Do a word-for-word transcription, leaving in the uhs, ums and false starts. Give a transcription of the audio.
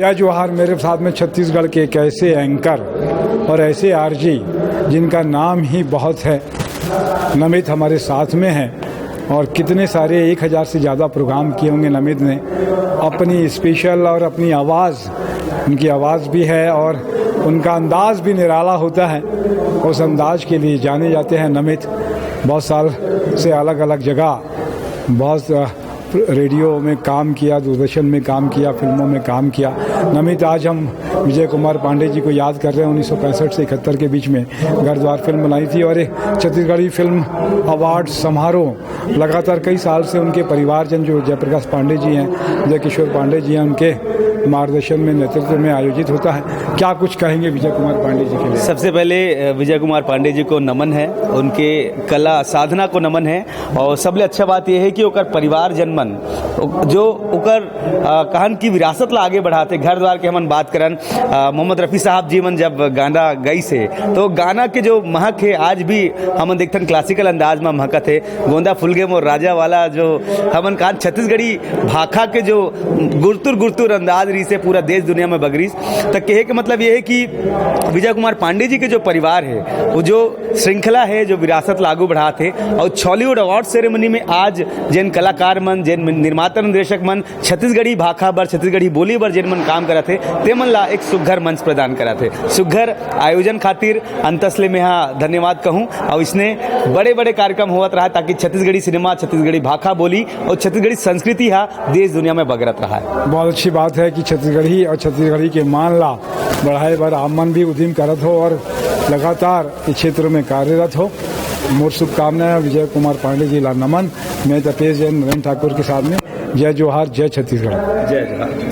जय जोहार। मेरे साथ में छत्तीसगढ़ के एक ऐसे एंकर और ऐसे आरजे जिनका नाम ही बहुत है। नमित हमारे साथ में है और कितने सारे, एक हज़ार से ज़्यादा प्रोग्राम किए होंगे नमित ने। अपनी स्पेशल और अपनी आवाज़, उनकी आवाज़ भी है और उनका अंदाज भी निराला होता है। उस अंदाज के लिए जाने जाते हैं नमित। बहुत साल से अलग अलग जगह, बहुत रेडियो में काम किया, दूरदर्शन में काम किया, फिल्मों में काम किया। नमित, आज हम विजय कुमार पांडे जी को याद कर रहे हैं। उन्नीस सौ पैंसठ से इकहत्तर के बीच में घर द्वार फिल्म बनाई थी और ये छत्तीसगढ़ी फिल्म अवार्ड समारोह लगातार कई साल से उनके परिवारजन, जो जयप्रकाश पांडे जी हैं, जय किशोर पांडे जी हैं, उनके मार्गदर्शन में, नेतृत्व में आयोजित होता है। क्या कुछ कहेंगे विजय कुमार पांडे जी के लिए? सबसे पहले अ, विजय कुमार पांडे जी को नमन है, उनके कला साधना को नमन है। और सबले अच्छा बात यह है कि ओकर परिवारजन मन, जो ओकर अ, कहन की विरासत ला आगे बढ़ाथे। घर द्वार के हमन बात करन, अ, मोहम्मद रफी साहब जी मन जब गाना गई से, तो गाना के जो महक है आज भी हमन देखथन क्लासिकल अंदाज में महकत है। गोंदा फुलगे मोर राजा वाला जो हमन कान छत्तीसगढ़ी भाखा के जो गुरतुर गुरतुर अंदाज रही से पूरा देश दुनिया में बगरीस। तो कहे के मतलब ये है कि विजय कुमार पांडे जी के जो परिवार है, वो जो श्रृंखला है, जो विरासत लागू बढ़ात है, और छॉलीवुड अवार्ड सेरेमनी में आज जिन कलाकार मन, जिन निर्माता निर्देशक मन छत्तीसगढ़ी भाखा बर, छत्तीसगढ़ी बोली बर जिन मन काम करत है, ते मन ला एक सुघर मंच प्रदान करत है। सुघर आयोजन खातिर अंतस ले मेहा धन्यवाद कहूँ। और इसने बड़े बड़े कार्यक्रम होवत रहा ताकि छत्तीसगढ़ी सिनेमा, छत्तीसगढ़ी भाखा बोली और छत्तीसगढ़ी संस्कृति हा देश दुनिया में बगरत रहा है। बहुत अच्छी बात है कि छत्तीसगढ़ी और छत्तीसगढ़ी के मान ला बढ़ाए बर आप मन भी उद्यम करत हो और लगातार इस क्षेत्र में कार्यरत हो। मोर शुभकामनाएं। विजय कुमार पांडे जी ला नमन। मैं तपेश जैन, नरेंद्र ठाकुर के साथ में। जय जोहार, जय छत्तीसगढ़। जय जोहार।